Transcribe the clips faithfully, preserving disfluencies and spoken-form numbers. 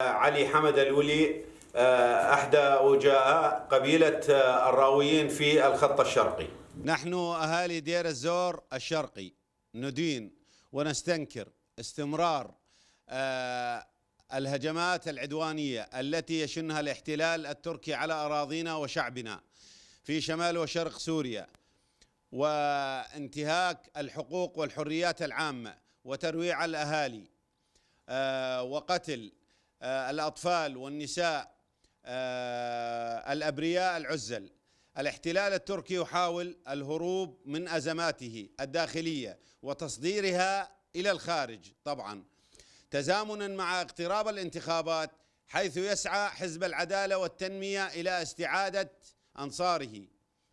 علي حمد الولي، آه، أحدى وجهاء قبيلة، آه، الراويين في الخط الشرقي. نحن أهالي دير الزور الشرقي ندين ونستنكر استمرار، آه، الهجمات العدوانية التي يشنها الاحتلال التركي على أراضينا وشعبنا في شمال وشرق سوريا، وانتهاك الحقوق والحريات العامة، وترويع الأهالي، آه، وقتل، آه، الأطفال والنساء، آه، الأبرياء العزل. الاحتلال التركي يحاول الهروب من أزماته الداخلية وتصديرها إلى الخارج، طبعًا تزامنًا مع اقتراب الانتخابات، حيث يسعى حزب العدالة والتنمية إلى استعادة أنصاره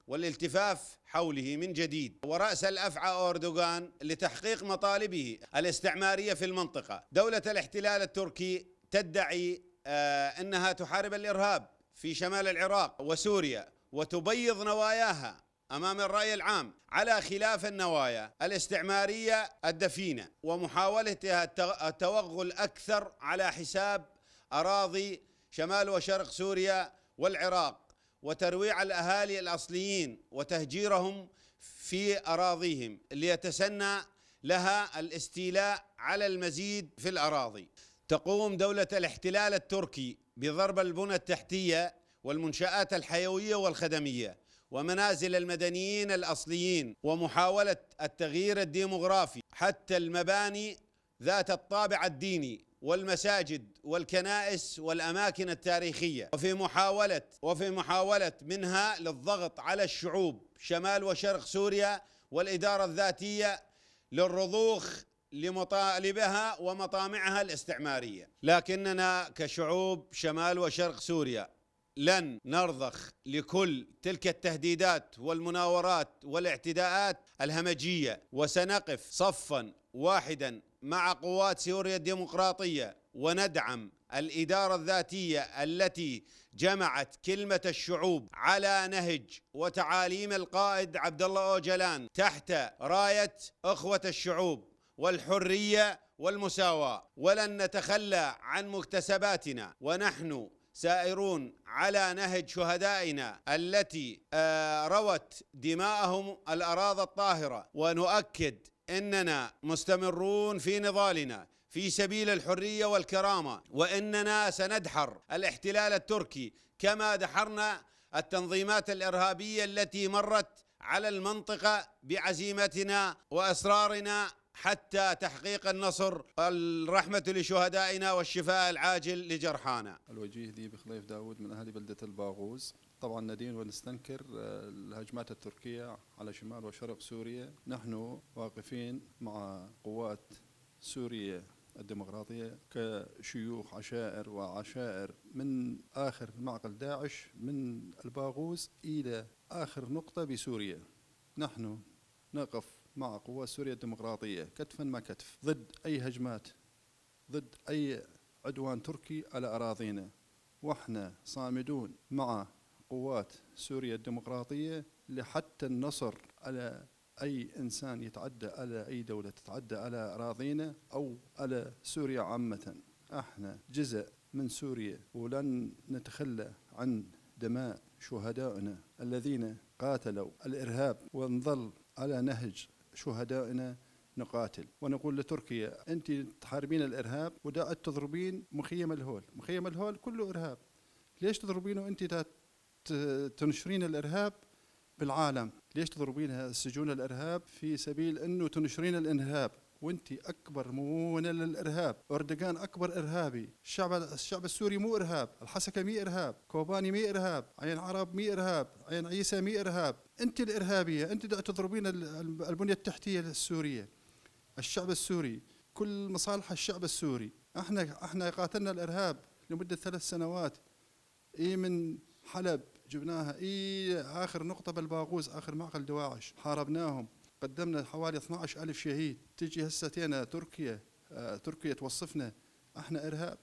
والالتفاف حوله من جديد، ورأس الأفعى أوردوغان لتحقيق مطالبه الاستعمارية في المنطقة. دولة الاحتلال التركي تدعي، آه، أنها تحارب الإرهاب في شمال العراق وسوريا، وتبيض نواياها أمام الرأي العام، على خلاف النوايا الاستعمارية الدفينة ومحاولتها الت-، التوغل أكثر على حساب أراضي شمال وشرق سوريا والعراق، وترويع الأهالي الأصليين وتهجيرهم في أراضيهم، ليتسنى لها الاستيلاء على المزيد في الأراضي. تقوم دولة الاحتلال التركي بضرب البنى التحتية والمنشآت الحيوية والخدمية ومنازل المدنيين الأصليين، ومحاولة التغيير الديموغرافي حتى المباني ذات الطابع الديني والمساجد والكنائس والأماكن التاريخية، وفي محاولة، وفي محاولة منها للضغط على الشعوب شمال وشرق سوريا والإدارة الذاتية للرضوخ لمطالبها ومطامعها الاستعمارية. لكننا كشعوب شمال وشرق سوريا لن نرضخ لكل تلك التهديدات والمناورات والاعتداءات الهمجية، وسنقف صفًا واحدًا مع قوات سوريا الديمقراطية، وندعم الإدارة الذاتية التي جمعت كلمة الشعوب على نهج وتعاليم القائد عبد الله أوجلان تحت راية أخوة الشعوب والحرية والمساواة، ولن نتخلى عن مكتسباتنا، ونحن سائرون على نهج شهدائنا التي، آه، روت دماءهم الأراضي الطاهرة. ونؤكد أننا مستمرون في نضالنا في سبيل الحرية والكرامة، وأننا سندحر الاحتلال التركي كما دحرنا التنظيمات الإرهابية التي مرت على المنطقة بعزيمتنا وإصرارنا حتى تحقيق النصر. الرحمة لشهدائنا والشفاء العاجل لجرحانا. الوجيه ذيب خليف داود من أهالي بلدة الباغوز. طبعًا ندين ونستنكر، آه، الهجمات التركية على شمال وشرق سوريا. نحن واقفين مع قوات سوريا الديمقراطية كشيوخ عشائر وعشائر، من آخر معقل داعش من الباغوز إلى آخر نقطة بسوريا. نحن نقف مع قوات سوريا الديمقراطية كتفا مع كتف ضد أي هجمات، ضد أي عدوان تركي على أراضينا، وإحنا صامدون مع قوات سوريا الديمقراطية لحتى النصر على أي إنسان يتعدى على أي دولة تتعدى على أراضينا أو على سوريا عامة. احنا جزء من سوريا، ولن نتخلى عن دماء شهدائنا الذين قاتلوا الإرهاب، ونظل على نهج شهدائنا نقاتل. ونقول لتركيا: انت تحاربين الإرهاب ودا تضربين مخيم الهول، مخيم الهول كله إرهاب، ليش تضربينه انت دا ت-، تنشرين الإرهاب بالعالم؟ ليش تضربين سجون الإرهاب في سبيل إنه تنشرين الإرهاب؟ وانتي أكبر ممونة للإرهاب. أردوغان أكبر إرهابي. الشعب، الشعب السوري مو إرهاب. الحسكة مي إرهاب. كوباني مي إرهاب. عين عرب مي إرهاب. عين عيسى مي إرهاب. انتي الإرهابية، انتي دا تضربين ال-، ال-، البنية التحتية السورية. الشعب السوري، كل مصالح الشعب السوري. احنا، احنا قاتلنا الإرهاب لمدة ثلاث سنوات. اي من حلب جبناها، اي اخر نقطة بالباغوز، اخر معقل دواعش حاربناهم، قدمنا حوالي اثناعش الف شهيد. تجي هسه تينا تركيا، آه، تركيا توصفنا احنا ارهاب.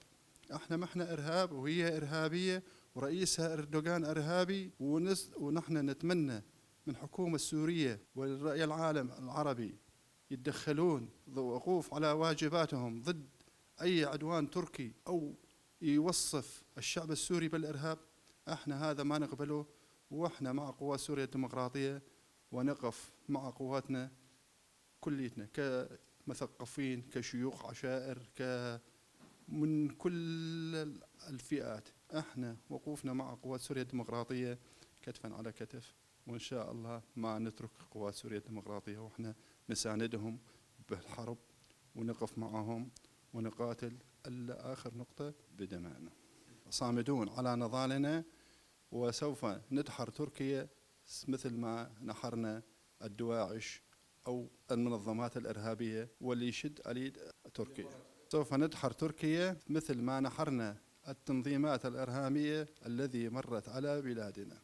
احنا ما احنا ارهاب، وهي ارهابية، ورئيسها اردوغان ارهابي، ونس-، ونحن نتمنى من حكومة سورية وللرأي العالم العربي يتدخلون، الوقوف على واجباتهم ضد أي عدوان تركي أو يوصف الشعب السوري بالإرهاب، احنا هذا ما نقبله، واحنا مع قوات سوريا الديمقراطية، ونقف مع قواتنا كليتنا، كمثقفين، كشيوخ عشائر، ك-، من كل الفئات. احنا وقوفنا مع قوات سوريا الديمقراطية كتفا على كتف، وإن شاء الله ما نترك قوات سوريا الديمقراطية، واحنا نساندهم بالحرب ونقف معهم ونقاتل إلا آخر نقطة بدمائنا. صامدون على نضالنا، وسوف ندحر تركيا مثل ما نحرنا الدواعش أو المنظمات الإرهابية واللي يشد على يد تركيا. سوف ندحر تركيا مثل ما نحرنا التنظيمات الإرهابية الذي مرت على بلادنا.